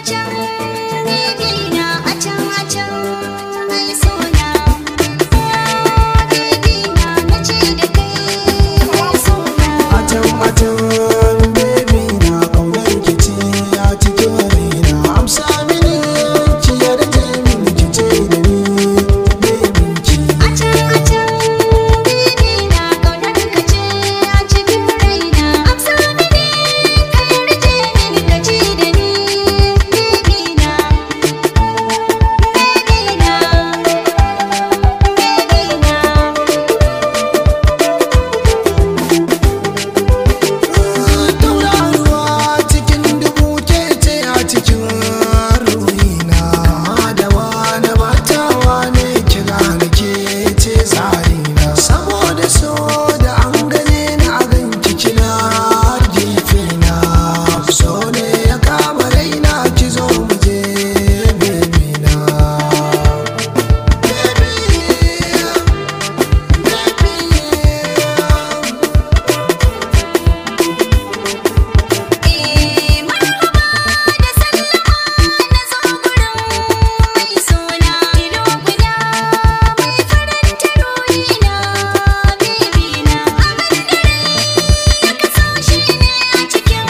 can, baby na a can a can, mai sona. Baby na na ce da kai mai sona. A can baby na ƙaunar ki ce a cikin raina. Amsa mini ki yarje mini ki ce da ni baby ki. A can baby na ƙaunar ka ce a cikin raina. Amsa mini ka yarje mini ka ce da ni baby na, baby na, baby na. Tauraruwa cikin dubu ke ce a cikin ruhina. Da wani matawa ne kira ni ke ce tsarina. Saboda so da an gane ni a ganki kina gefena. So ne ya kama raina ki zo mu je baby na. Baby, baby. Marhaba da sallama na zo gurin mai sona. Kilo guda mai faranta ruhina, baby na. Abin da rai ya kaso shi ne a cikin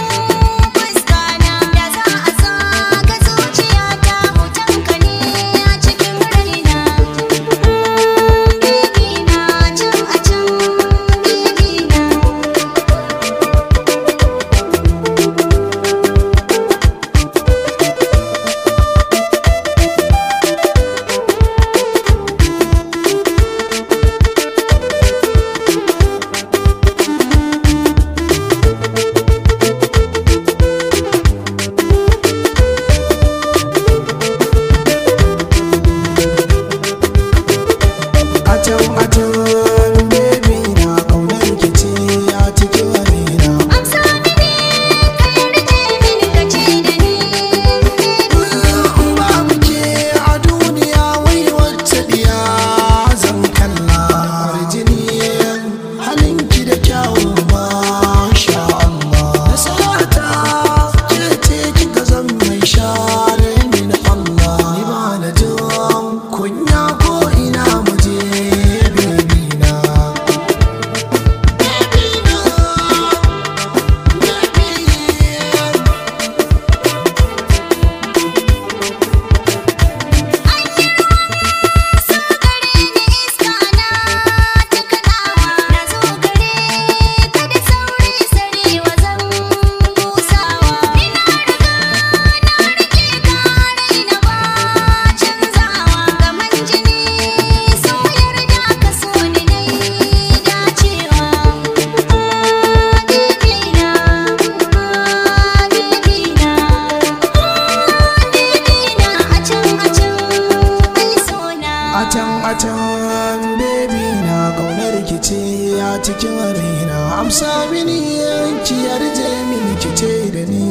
fuskana. Da za a saka zuciyata hotonka ne a cikin raina. Baby na can a can, baby na. A can baby na ƙaunar ki ce a cikin raina. Amsa mini ka yarje mini ka ce da ni In babu ke a duniya wai wacce ɗiya zan kalla. Jini halinki da kyawu masha Allah. Nasarata ke ce kika zan mai share mini Allah. Ni ba na jin kunya ko ina mu je baby na. Baby na, baby. So gare ni iska na ta kaɗawa. Na zo gare ka da sauri sarewa zan busawa. Ina riga na rike ka raina ba canzawa. Gaman jini so yarda ka so ni nai dacewa. Baby na, baby na, baby na a can mai sona. A can baby na ƙaunar ki ce a cikin raina. Amsa mini ki yarje mini ki ce da ni.